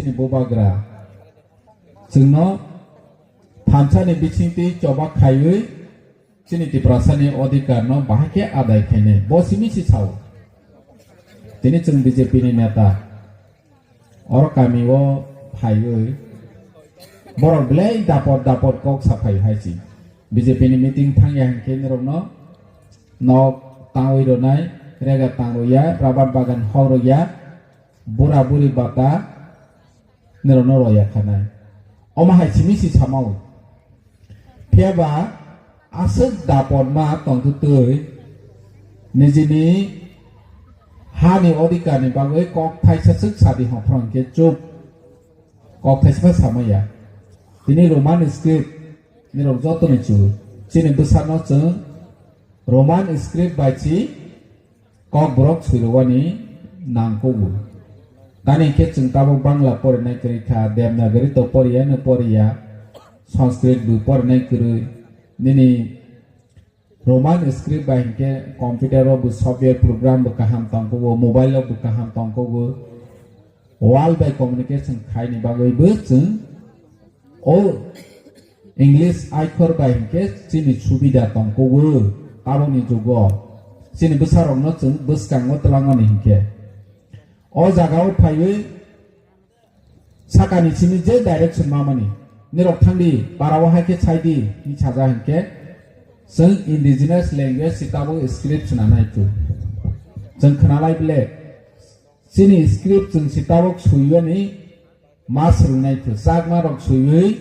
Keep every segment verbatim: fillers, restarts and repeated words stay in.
Bubagra chwngno thansa ni bisingtwi choba khaiwi chini Tiprasa ni odhikar no bahai khe adai khainai. Bo simi si sao. Tini chwng B J P ni neta. Oro kami o phaiwi borok belai dapot dapot kok sa phai hai si. B J P ni meeting thang ya hinkhe nirok no nok tangwi rwnai, rega tang rwya, rabar bagan hok rwya, bura buri bata nirok no rwya khanai. Omo hai simi si samao. Phiya ba aswk dapotma tongtwtwi nijini hani odhikarni bagwi kok thaisa swk sadi hwnphro hinkhe chup kok thaisa samaya. Tini Roman script nirok jotoni chu chini bwsano chwng Roman script bai si Kokborok swirwani nangkugo. Tani khe chwng tabuk Bangla porinai kwrwi kha, Devanagari to poriya no poriya, Sanskrit bo porinai kwrwi. Nini Roman script bai hinkhe computer o bo software program bo kaham tongkugo, mobile o bo kaham tongkugo. World bai communication khaini bagwi bo chwng o English aikhor bai hinkhe chini subida tongkugo tabukni jugo. Chini bwsarokno chwng bwskango twlangmani hinkhe. O jagao phaiwi sakani simi je direction mamani. Nirok thangdi, parao hai khe saidi, hi saja hinkhe. Chwng indigenous language si tabuk script swnanai tu. Chwng khnalai bile. Chini script chwng si tabuk swiwani ma swrwngnai thw. Chakma rok swiwi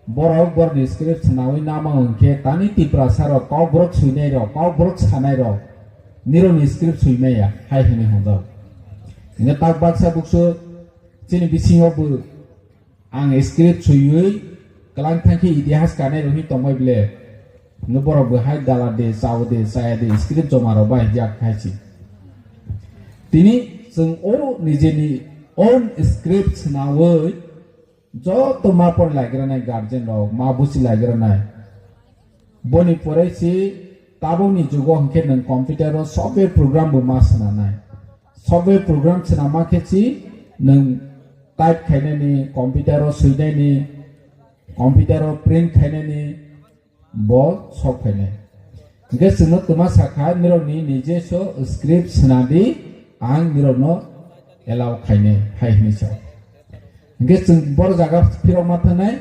borok borni script swnawi nama hwnkhe tani Tiprasa rok, Kokborok swinai rok, Kokborok sanai rok nirokni script swimaya hai hwnwi hwnjao. Hwnkhe tak baksa buksu chini bisingo bo ang script swiwi kwlang thangkhe itihas kanai rok hi tongbai bile. Hwnkhe borok bo hai dala de, chao de, chaya de, script joma rok bai yak hai si. Tini chwng o nijeni own script swnawi joto ma pori laigra nai guardian rok, ma busi laigra nai. Boni pore si tabukni jugo hwnkhe nwng computer o software program bo ma swnanai. Software program swnama khe si nwng type khainani, computer o swinani, computer o print khainani, bo sok phainai. Hwnkhe chwngno twma sakha, nirokni nijeso script swnadi, ang nirokno allow khainai, hai hwnwi sao. Hwnkhe chwng boro jaga phirok ma thangnai,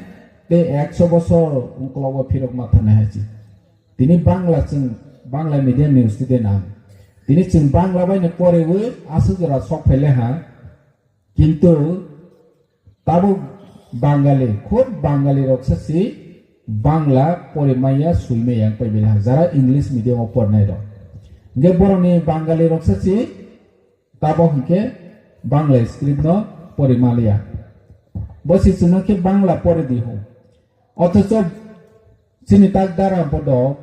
tei ekso bosor ungkologo phirok ma thangnai hai si. Tini Bangla chwng, Bangla medium ni student ang. Tini chwng Bangla bai no poriwi aswk jora sok phaile ha. Kintu tabuk Bangali, khud Bangali rok sa si Bangla porimaya, swimaya wng pai bela jara English medium o pornai rok. Hingke borokni Bangali rok sa si tabuk hingke Bangla script no pori maliya. Bo si chwngno khe Bangla pori di ho. Othocho chini tak dara bodo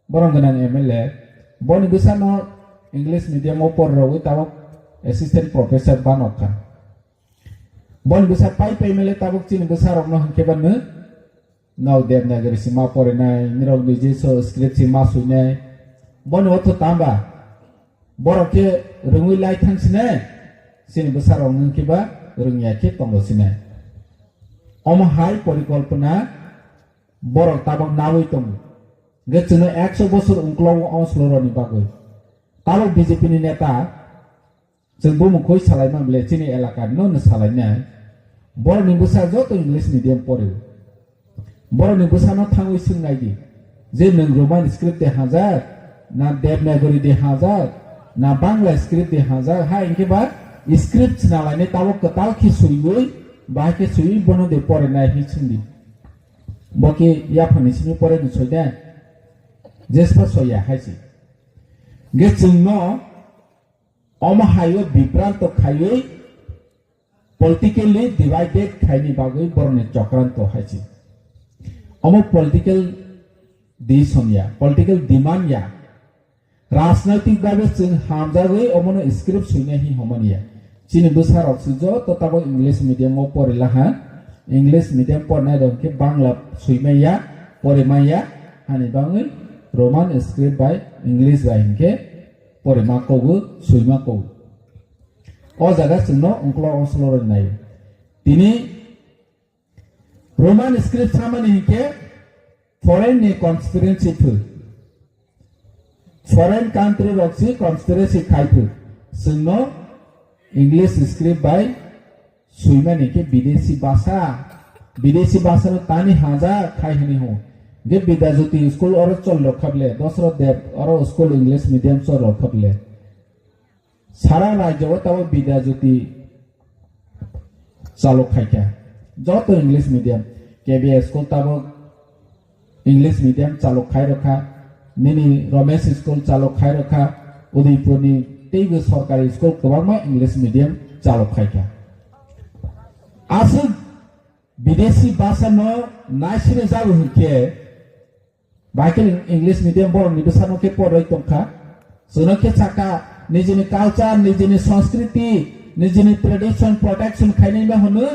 borok gwnang M L A, boni bwsano English medium o porwi tabuk assistant professor banok kha. Boni bwsa pai pai M L A tabuk chini bwsa rokno hwnkhe ba nw nok Devanagari si ma porinai, nirok nijeso script si ma swinai. Boni otho tamba borok khe rwngwi lai thang sinai, chini bwsa rok hwnkhe ba rwngya khe tongo sinai. Omo hai porikolpona borok tabuk nawi tongo. Hwnkhe chwngno ekso bosor ungklogo o sloroni bagwi. Tabuk B J P ni neta, chwng bumung khoi salai man bile chini elaka no no salai nai. Borok ni bwsa joto English medium pori. Borok ni bwsa no thangwi swng nai di. Je nwng Roman script de hajak, na Devanagari de hajak, na Bangla script de hajak, ha hwnkhe ba script swnalainai tabuk kwtal khe swiwi, bahai khe swiwi bono de pori nai hi swng di. Bo khe yaphangni simi pore ni soi de. Jespa soya hai si. Ge chwngno omo haio bibranto khaiwi politically divided khaini bagwi borokni chokranto hai si. Omo political decision ya, political demand ya. Rajnaitik babe chwng hamjagwi omono script swinai hi homani ya. Chini bwsa rok si joto tabuk English medium o pori laha. English medium pornai rok khe Bangla swimai ya, porimai ya. Hani bagwi Roman script bai English bai hinkhe porima kogo, swima kogo. O jaga chwngno ungklo ongslorwi naio. Tini Roman script samani hinkhe foreign ni conspiracy phu. Foreign country rok si conspiracy khai phu. Singno English script bai suimani hinkhe bidesi basa, bidesi basa no tani haja khai hini ho. Ge Bidyajyoti school oro chol rok khable, Dosro Dev oro school English medium chol rok khable. Sara rajyo o tabo Bidyajyoti chalok khaikha. Joto English medium, K B S school tabo English medium chalok khai rokha. Nini Ramesh school chalok khai rokha. Udaipur ni teibo sorkari school kwbangma English medium chalok khaikha. Aswk bidesi basa no naisini jago hinkhe, Baikhe English medium borok ni bwsano khe poroi tongkha. Chwngno khe sakha, nijini culture, nijini sanskriti, nijini tradition protection khainai ma hwnwi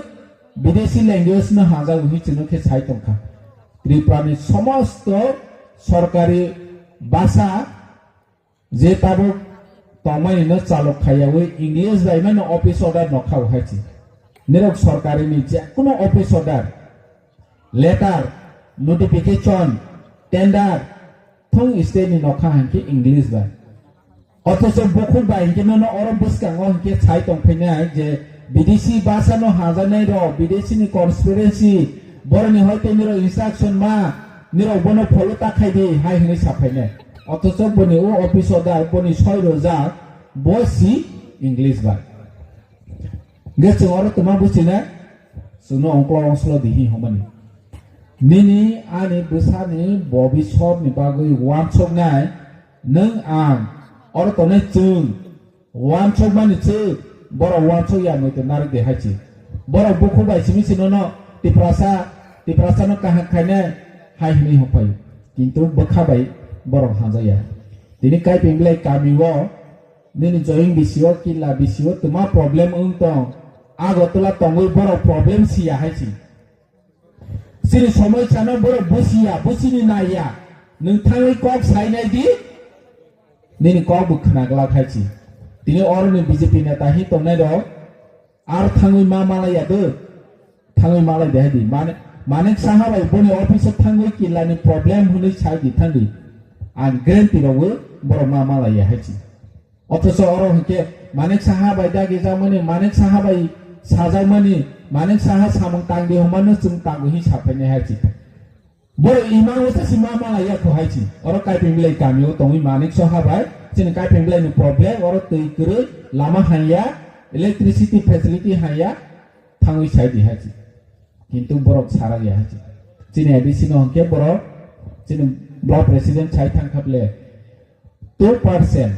bidesi language no hajago hwnwi chwngno khe sai tongkha. Tripura ni somosto sorkari basa je tabuk tongmani no chalok khaiyawi English bai mano office order nokha hai chi. Nirok sorkari ni je kuno office order, letter, notification, tender, thung state ni nokha hinkhe English bai. Othocho bukhuk bai hinkhe nono oro bwskango hinkhe sai tongphainai je bidesi basa no hajaknai rok, bidesi ni conspiracy, boroni hoite nirok instruction ma, nirok bono follow ta khai di hai hinwi saphainai. Othocho boni o office order boni soi rojak, bo si English bai. Ge chwng oro twma buchina, chwngno ongklo ongslo di hi homani. Nini ani bwsani bobisor ni bagwi wansoknai nwng ang oro tongnai chwng wansokmani chwng borok wansok ya mui to narik de hai chi. Borok bukhuk bai simi sino no Tiprasa, Tiprasa no kaham khainai hai hinwi hokpai. Kintu bwkha bai borok hanjaya. Tini Kaiping Bilai kami o nini joying bisio, killa bisio, tuma problem wng tong. Agartala tongwi borok problem siya hai si. Sini somoi chano borok busiya, busini naiya. Nwng thangwi kok sainai di, nini kok bo khna glak hai si. Tini oroni B J P neta hi tongnai rok, ar thangwi ma malaiya do. Thangwi malai de hai di. Mane, Manik Saha bai boni office o thangwi killa ni problem hwnwi sai di thang di. Ang guarantee rogo borok ma malaiya hai si. Othocho oro hinkhe Manik Saha bai dagi jakmani, Manik Saha bai sajakmani, Manik Saha samung tang di hwnmano chwng tango hi saphainai hai si. Borok ima wngsa si ma malaiya kho hai si. Oro Kaiping Bilai kami o tongwi Manik Saha bai, chini Kaiping Bilai ni problem, oro twi kwrwi, lama hanya, electricity facility hanya, thangwi sai di hai si. Kintu borok sarak ya hai si. Chini A D C no hinkhe borok, chini block president sai thang kha ble two percent.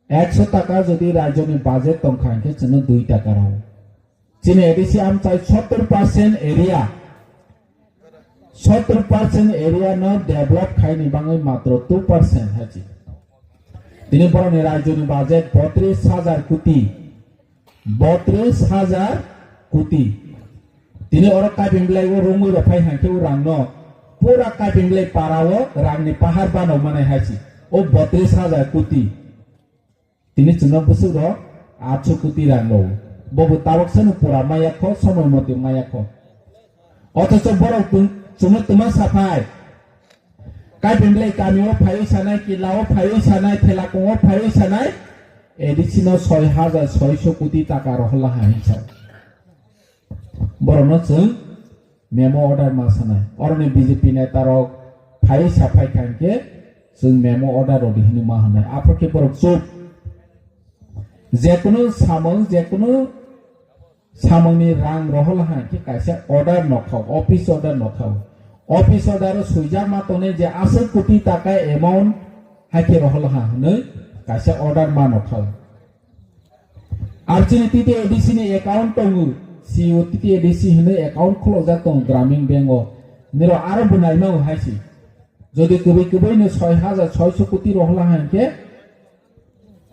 Ekso taka jodi rajyoni budget tongkha hinkhe chwngno dui taka rw. Chini A D C amchai sottor percent area, sottor percent area no develop khaini bangwi matro two percent hai si. Tini borokni rajyoni budget botris hajar koti, botris hajar koti. Tini oro Kaiping Bilai o rungwi rok phai hinkhe o rangno pura Kaiping Bilai para o rangni pahar bano manai hai si. O botris hajar koti. Tini chwngno bwswk rok atso koti rang rw. Bobo tabok sano pura maya kho, somoi mote maya kho. Othocho borok tun-, chwngno twma saphai. Kaiping Bilai kami o phaiwi sanai, killa o phaiwi sanai, Thelakung o phaiwi sanai, A D C no soi hajar soiso koti taka rohorla ha hinsa. Borokno chwng memo order ma sanai. Oroni B J P neta rok phai sa phai kha hinkhe chwng memo order rw di hinwi ma hwnai. Aphuru khe borok chup. Jekunu samung, jekunu samungni rang rohorla ha hinkhe kaisa order nokha, office order nokha. Office order o swijak ma tongnai je aswk koti taka amount haikhe rohorla ha hwnwi kaisa order ma nokha. Ar chini T T A D C ni account tongo, C O T T A D C hinwi account khulokjak tongo Gramin Bank o. Niro aro bo naima o hai si. Jodi kwbwi kwbwi no soi hajar soiso koti rohla hai khe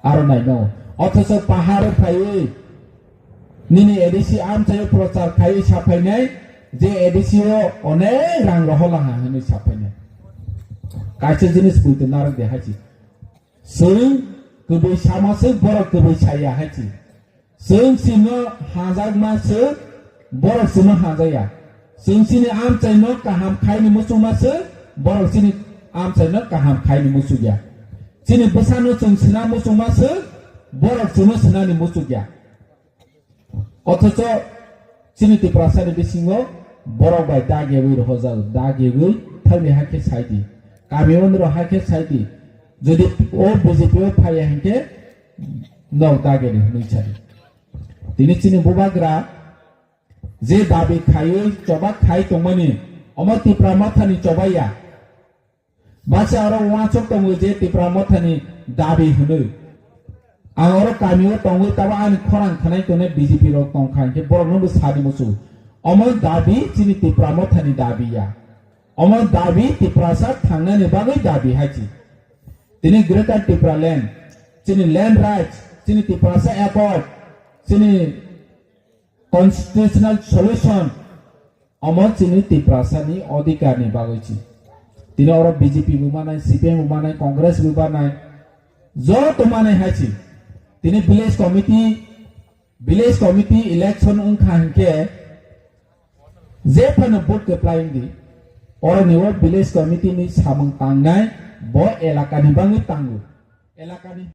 aro naima o. Othocho pahar phaiwi nini A D C amchaio prochar khaiwi saphainai je A D C o onek rang rohla ha hinwi saphainai. Kaisa jinis buitu narwk de hai si. Chwng kwbwi sama se borok kwbwi saya hai si. Chwng chino hajakma se Borok chwngno hamjakya. Chwng chini amchaino kaham khaini muchungma se, borok chini amchaino kaham khaini muchukya. Chini bwsano chwng sina muchungma se, borok chwngno sinani muchukya. Othocho chini Tiprasani bisingo borok bai dagiwi rohorjak, dagiwi thangni hakhe saidi. Kami onro hakhe saidi. Jodi o B J P o phaiya hinkhe nok dagini hwnwi sadi. Tini chini bubagra je dabi khaiwi choba khai tongmani, omo Tipra Mothani chobaiya. Baksa oro uansuk tongo je Tipra Mothani dabi hwnwi. Ang oro kamio tongwi tabo ani khorang khanai tongnai B J P rok tongkha hinkhe borokno bo sadi muchungo. Omo dabi chini Tipra Mothani dabi ya. Omo dabi Tiprasa thangnani bagwi dabi hai chi. Tini Greater Tipraland, chini land rights, chini Tiprasa Accord, chini constitutional solution, omo chini Tiprasani odhikarni bagwi chi. Tini oro B J P bo manai, C P M bo manai, Congress bo manai, joto manai hai chi. Tini village committee, village committee election wngkha hinkhe je phano vote kwplai wngdi, oroni o village committee ni samung tangnai bo elakani bagwi tango. Elakani